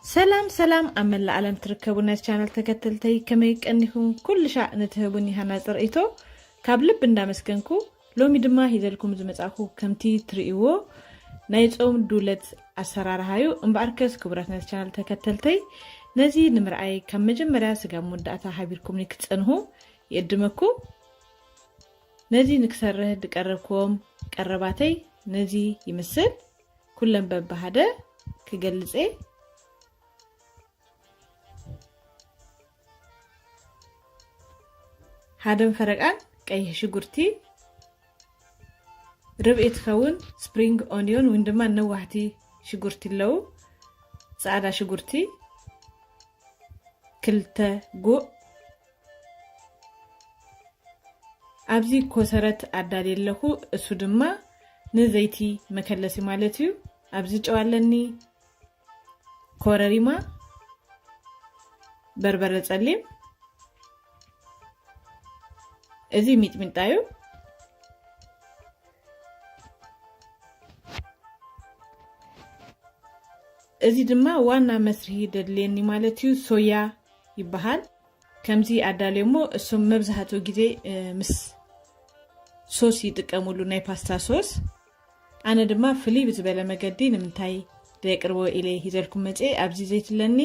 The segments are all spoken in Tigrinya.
ሰላም ሰላም፣ ኣብ መላእ ዓለም ትርከቡ ናይ ቻናል ተከተልተይ ከመይ ቀኒኹም? ኩሉ ሻዕ ንትህቡኒ ሃናፂ ርእይቶ ካብ ልቢ እንዳመስገንኩ፣ ሎሚ ድማ ሂዘልኩም ዝመጻኹ ከምቲ ትርእይዎ ናይ ጾም ዱለት ኣሰራርሃዩ። እምበኣርከስ ክቡራት ናይ ቻናል ተከተልተይ፣ ነዚ ንምርኣይ ካብ መጀመርያ ስጋብ መወዳእታ ሃቢርኩምኒ ክትጸንሁ ይእድመኩም። ነዚ ንክሰርህ ዝቀረብክዎም ቀረባተይ ነዚ ይመስል። ኩለን በብሃደ ክገልጽ እየ። ሃደን ፈረቃን ቀይሕ ሽጉርቲ፣ ርብዒ ትኸውን ስፕሪንግ ኦንዮን፣ ወይን ድማ ነዋሕቲ ሽጉርቲ ኣለዉ። ጻዕዳ ሽጉርቲ ክልተ ጉዕ። ኣብዚ ኮሰረት ኣዳልየ ኣለኹ። እሱ ድማ ንዘይቲ መከለሲ ማለት እዩ። ኣብዚ ጨው ኣለኒ፣ ኮረሪማ፣ በርበረ ጸሊም። እዚ ሚጥሚጣ እዩ። እዚ ድማ ዋና መስርሒ ደድልየኒ ማለት እዩ። ሶያ ይበሃል። ከምዚ ኣዳልዮሞ፣ እሶም መብዛሕትኡ ግዜ፣ እ፣ ምስ ሶስ ይጥቀሙሉ፣ ናይ ፓስታ ሶስ። ኣነ ድማ ፍልይ ብዝበለ መገዲ ንምንታይ ደቅርቦ ኢለ ሂዘልኩም መጽየ። ኣብዚ ዘይቲ ኣለኒ፣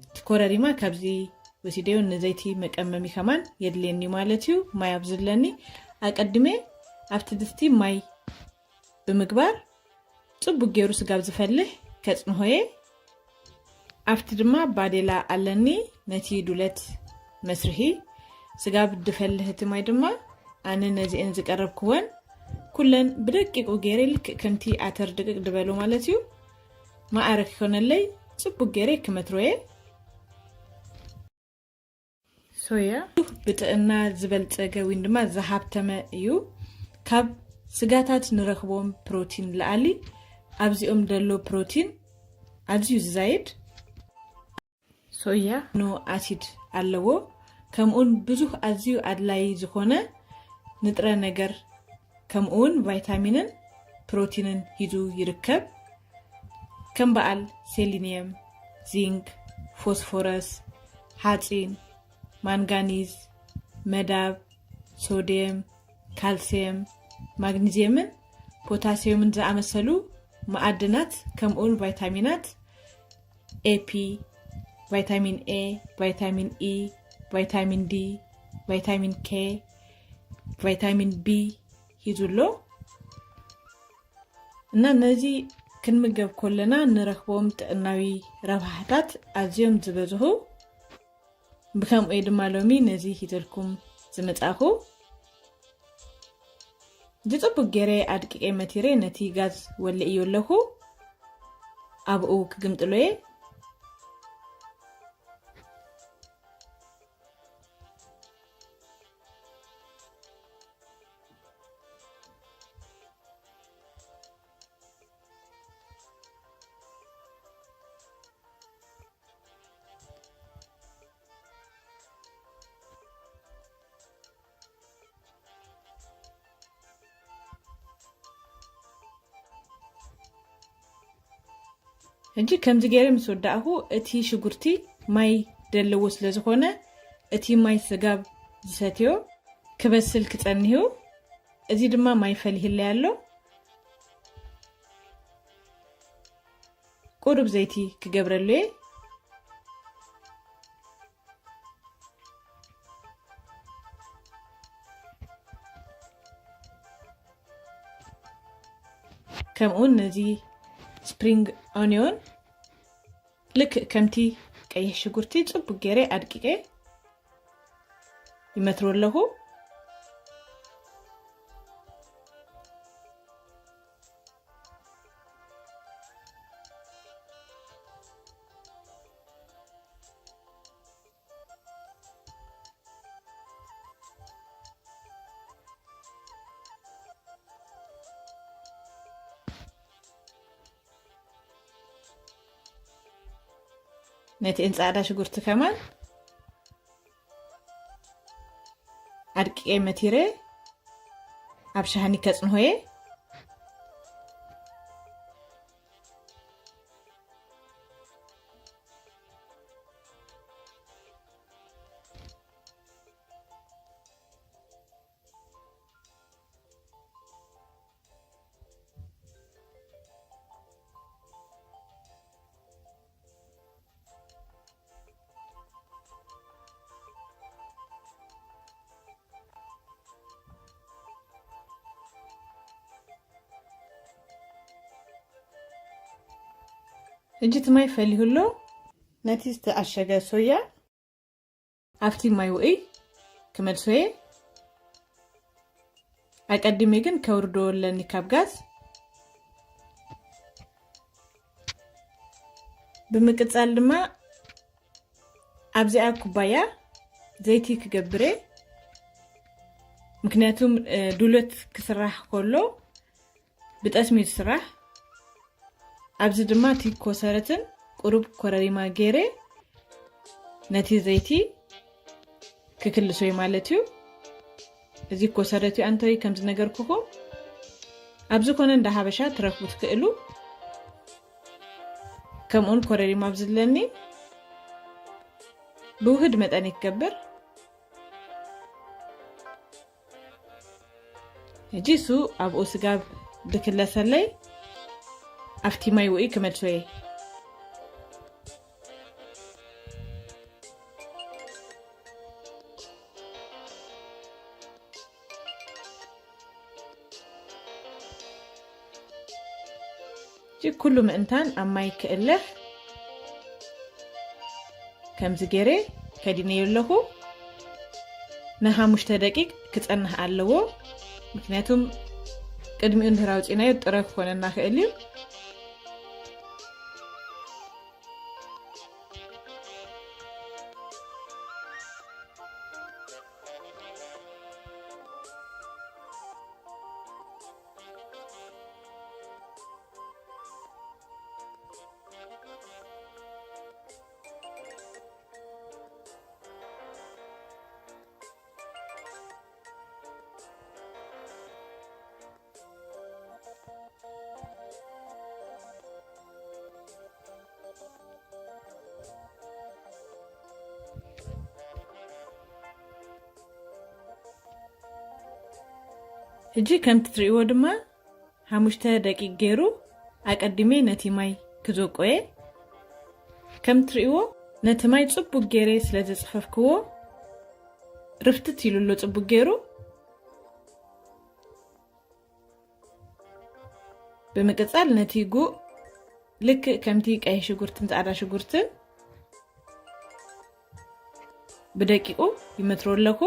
እቲ ኮረሪማ ካብዚ ወሲደዮ፣ ንዘይቲ መቀመሚ ከማን የድልየኒ ማለት እዩ። ማይ ኣብዚ ኣለኒ። ኣቀድሜ ኣብቲ ድስቲ ማይ ብምግባር ጽቡቅ ገይሩ ስጋብ ዝፈልሕ ከጽንሆየ። ኣብቲ ድማ ባዴላ ኣለኒ፣ ነቲ ዱለት መስርሒ። ስጋብ ድፈልሕ እቲ ማይ ድማ ኣነ ነዚአን ዝቀረብክወን ኩለን ብደቂቁ ገይረ፣ ልክእ ከምቲ ኣተር ድቅቅ ድበሎ ማለት እዩ። መኣረ ክኾነለይ ጽቡቅ ገይረ ክመትሮየ። ሶያ ብጥዕና ዝበልጸገ ወይን ድማ ዝሃብተመ እዩ። ካብ ስጋታት ንረኽቦም ፕሮቲን ለኣሊ ኣብዚኦም ደሎ ፕሮቲን ኣዝዩ ዝዛይድ። ሶያ ኖ ኣሲድ ኣለዎ። ከምኡውን ብዙሕ ኣዝዩ ኣድላዪ ዝኾነ ንጥረ ነገር ከምኡውን ቫይታሚንን ፕሮቲንን ሂዙ ይርከብ። ከም በዓል ሴሊኒየም፣ ዚንክ፣ ፎስፎረስ፣ ሓጺን፣ ማንጋኒዝ፣ መዳብ፣ ሶድየም፣ ካልሲየም፣ ማግኒዝየምን ፖታሲየምን ዝኣመሰሉ መኣድናት ከምኡውን ቫይታሚናት ኤ ፒ፣ ቫይታሚን ኤ፣ ቫይታሚን ኢ፣ ቫይታሚን ዲ፣ ቫይታሚን ኬ፣ ቫይታሚን ቢ ሂዙ ኣሎ። እና ነዚ ክንምገብ ከለና ንረኽቦም ጥዕናዊ ረብሓታት ኣዝዮም ዝበዝሑ። ብከምኡ እየ ድማ ሎሚ ነዚ ሂዘልኩም ዝመጻኹ። ዝጽቡቅ ገይረ ኣድቂቀ መቲረ ነቲ ጋዝ ወልእዮ ኣለኹ። ኣብኡ ክግምጥሎ እየ። ሕጂ ከምዚ ገይረ ምስ ወዳእኹ፣ እቲ ሽጉርቲ ማይ ዘለዎ ስለ ዝኾነ፣ እቲ ማይ ስጋብ ዝሰትዮ ክበስል ክጸንህ እዩ። እዚ ድማ ማይ ፈሊህለይ ኣሎ። ቁሩብ ዘይቲ ክገብረሉ እየ። ከምኡውን ነዚ ስፕሪንግ ኦኒዮን ልክእ ከምቲ ቀይሕ ሽጉርቲ ጽቡቅ ገይረ ኣድቂቀ ይመትሮ ኣለኹ። ነቲ ጻዕዳ ሽጉርቲ ከማን ኣድቂቀ መቲረ ኣብ ሻሃኒ ከጽንሆ እየ። ሕጂ እቲ ማይ ፈሊሁ ኣሎ። ነቲ ዝተዓሸገ ሶያ ኣብቲ ማይ ውእይ ክመልሶ እየ። ኣቀዲመ ግን ከውርዶ ኣለኒ ካብ ጋዝ። ብምቅጻል ድማ ኣብዚኣ ኩባያ ዘይቲ ክገብር እየ። ምክንያቱም፣ እ፣ ዱለት ክስራሕ ከሎ ብጠስሚ እዩ ዝስራሕ። ኣብዚ ድማ እቲ ኮሰረትን ቁሩብ ኮረሪማ ገይረ ነቲ ዘይቲ ክክልሶ እዩ ማለት እዩ። እዚ ኮሰረት እዩ ኣንቶይ ከም ዝነገርኩኹም። ኣብ ዝኾነ እንዳ ሓበሻ ትረኽቡ ትኽእሉ። ከምኡውን ኮረሪማ ኣብዚ ኣለኒ ብውህድ መጠን ይክገብር። ሕጂ እሱ ኣብኡ ስጋብ ድክለሰለይ ኣብቲ ማይ ውእይ ክመልሶ እየ። እዚ ኩሉ ምእንታን ኣብ ማይ ክእለፍ ከምዚ ገይረ ከዲነዮ ኣለኹ። ንሓሙሽተ ደቂቅ ክጸንሕ ኣለዎ። ምክንያቱም ቅድሚኡ እንድሕር ኣውጺእናዮ ጥረ ክኾነና ክእል እዩ። ሕጂ ከምቲ ትርእይዎ ድማ ሓሙሽተ ደቂቅ ገይሩ ኣቀዲመ ነቲ ማይ ክዘቆየ። ከም ትርእይዎ ነቲ ማይ ጽቡቅ ገይረ ስለ ዘጽፈፍክዎ ርፍትት ኢሉ ኣሎ ጽቡቅ ገይሩ። ብምቅጻል ነቲ ጉእ ልክእ ከምቲ ቀይሕ ሽጉርትን ጻዕዳ ሽጉርትን ብደቂቁ ይመትሮ ኣለኹ።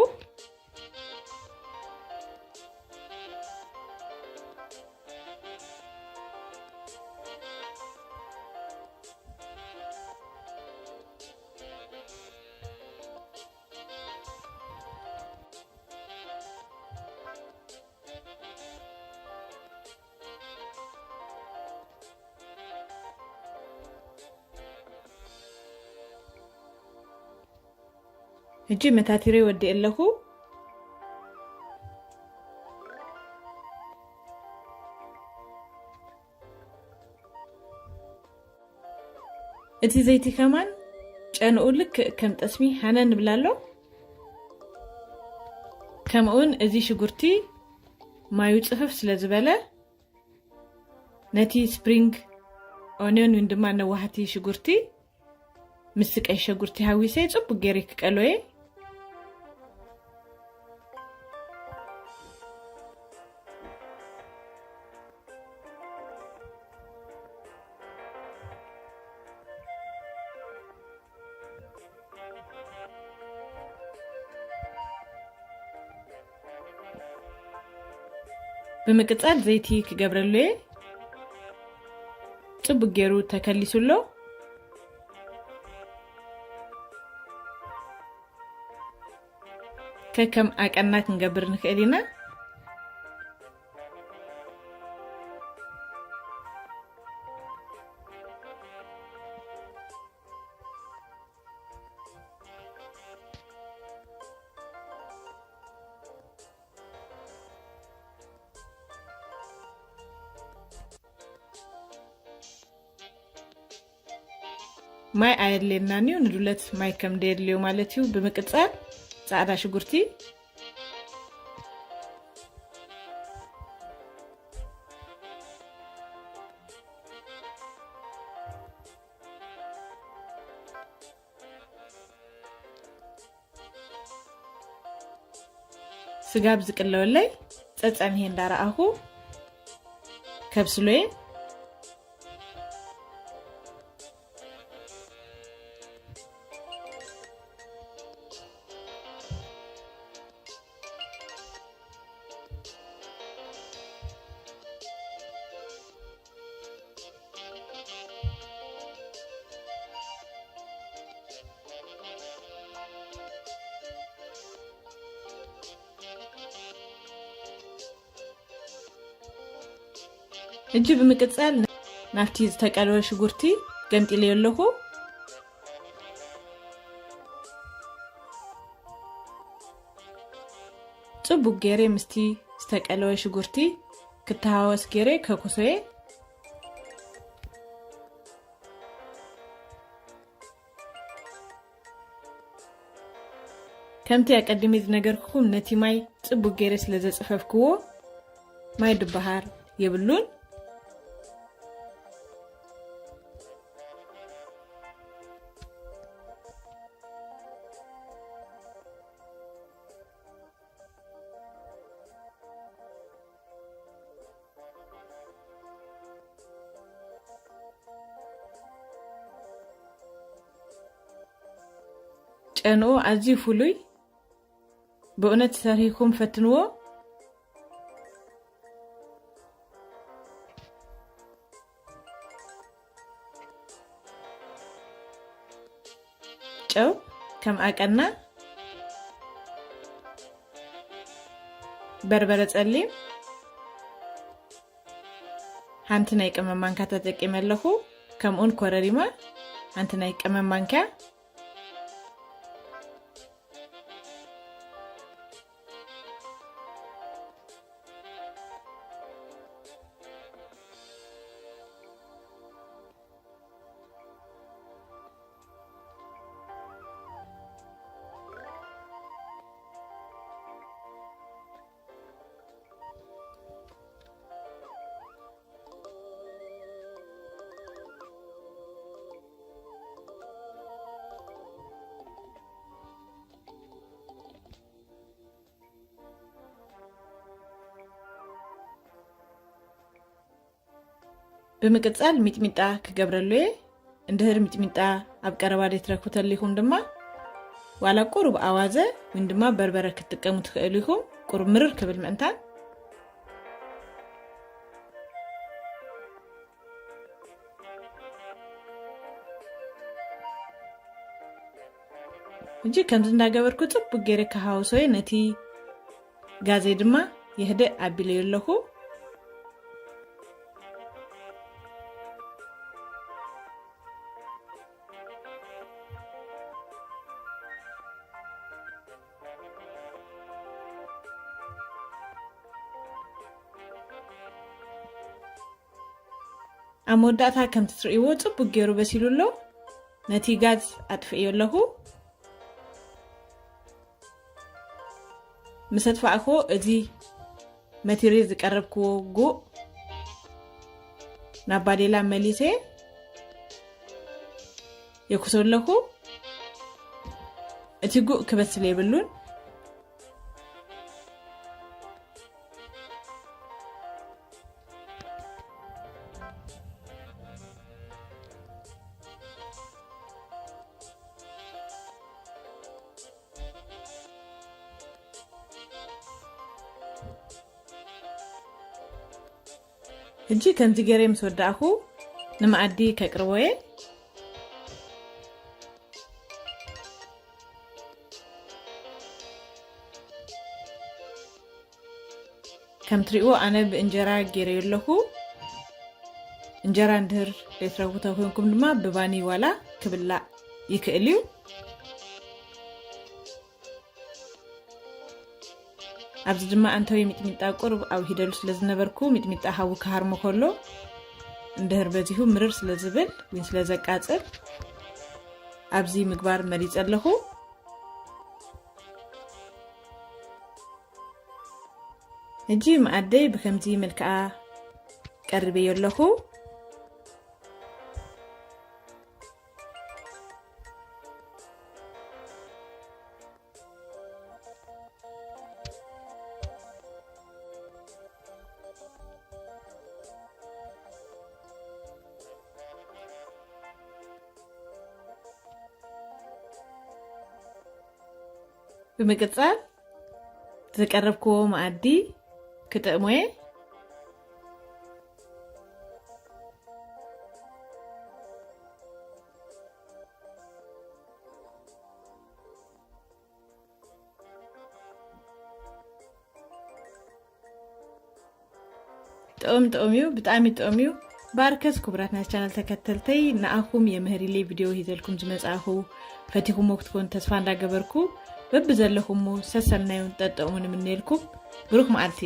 ሕጂ መታቲረ ወዲእ ኣለኹ። እቲ ዘይቲ ከማን ጨንኡ ልክእ ከም ጠስሚ ሃነን ይብል ኣሎ። ከምኡውን እዚ ሽጉርቲ ማዩ ጽፍፍ ስለ ዝበለ ነቲ ስፕሪንግ ኦኒዮን እውን ድማ ነዋህቲ ሽጉርቲ ምስ ቀይ ሸጉርቲ ሃዊሰ ጽቡቅ ገይረ ክቀሎየ። ብምቅጻል ዘይቲ ክገብረሉ እየ። ጽቡቅ ገይሩ ተከሊሱ ኣሎ። ከከም ኣቀና ክንገብር ንክእል ኢና። ማይ ኣየድልየናን እዩ። ንዱለት ማይ ከም ደየድልዮ ማለት እዩ። ብምቅጻል ጻዕዳ ሽጉርቲ ስጋብ ዝቅለወለይ ጸጸንሄ እንዳረኣኹ ከብስሎየ። እጂ ብምቅጻል ናብቲ ዝተቀለወ ሽጉርቲ ገምጢለዮ ኣለኹ። ጽቡቅ ገይረ ምስቲ ዝተቀለወ ሽጉርቲ ክተሃወስ ገይረ ከኩሶየ። ከምቲ ኣቀድሜ ዝነገርኩኹም፣ ነቲ ማይ ጽቡቅ ገይረ ስለ ዘጽፈፍክዎ፣ ማይ ድበሃር የብሉን። ጨንኡ ኣዝዩ ፍሉይ። ብእውነት ሰሪሕኩም ፈትንዎ። ጨው ከም ኣቀና፣ በርበረ ጸሊም ሓንቲ ናይ ቀመም ማንካ ተጠቂመ ኣለኹ። ከምኡን ኮረሪማ ሓንቲ ናይ ቀመም ማንካ። ብምቅጻል ሚጥሚጣ ክገብረሉ እየ። እንድህር ሚጥሚጣ ኣብ ቀረባ ዘይትረክቡ ተሊኹም ድማ፣ ዋላ ቁሩብ ኣዋዘ ወይን ድማ በርበረ ክትጥቀሙ ትኽእሉ ኢኹም፣ ቁሩብ ምርር ክብል ምእንታን። ሕጂ ከምዚ እንዳገበርኩ ጽቡቅ ገይረ ክሃውሶ እየ። ነቲ ጋዘይ ድማ የህድእ ኣቢለዮ ኣለኹ። ኣብ መወዳእታ ከምቲ ትርእይዎ ጽቡቅ ገይሩ በሲሉ ኣሎ። ነቲ ጋዝ ኣጥፍእዮ ኣለኹ። ምስ ኣጥፋእክዎ፣ እዚ መቲረ ዝቀረብክዎ ጉእ ናብ ባዴላ መሊሰ የኩሶ ኣለኹ። እቲ ጉእ ክበስል የብሉን። ሕጂ ከምዚ ገይረ ምስ ወዳእኹ፣ ንመኣዲ ከቅርቦ እየ። ከም ትሪእዎ ኣነ ብእንጀራ ገይረዮ ኣለኹ። እንጀራ እንድህር ዘይትረኽቡ ተኮይንኩም ድማ ብባኒ ዋላ ክብላዕ ይክእል እዩ። ኣብዚ ድማ ኣንተወይ ሚጥሚጣ ቁሩብ ኣውሂደሉ ስለ ዝነበርኩ፣ ሚጥሚጣ ሃዊ ክሃርሞ ከሎ እንድህር በዚሁ ምርር ስለ ዝብል ወይ ስለ ዘቃጽል፣ ኣብዚ ምግባር መሪጸ ኣለኹ። ሕጂ መኣደይ ብከምዚ መልክዓ ቀሪበዮ ኣለኹ። ብምቅጻል ዝቀረብክዎ መኣዲ ክጥዕሞ እየ። ጥዑም ጥዑም እዩ፣ ብጣዕሚ ጥዑም እዩ። ባርከስ ክቡራት ናይ ቻናል ተከተልተይ፣ ንኣኹም የምህር ኢለ ቪድዮ ሂዘልኩም ዝመጻእኹ፣ ፈቲኹሞ ክትኮኑ ተስፋ እንዳገበርኩ፣ በብዘለኹሞ ሰሰናዩን ጠጠሙን እምነየልኩም። ብሩኽ መዓልቲ።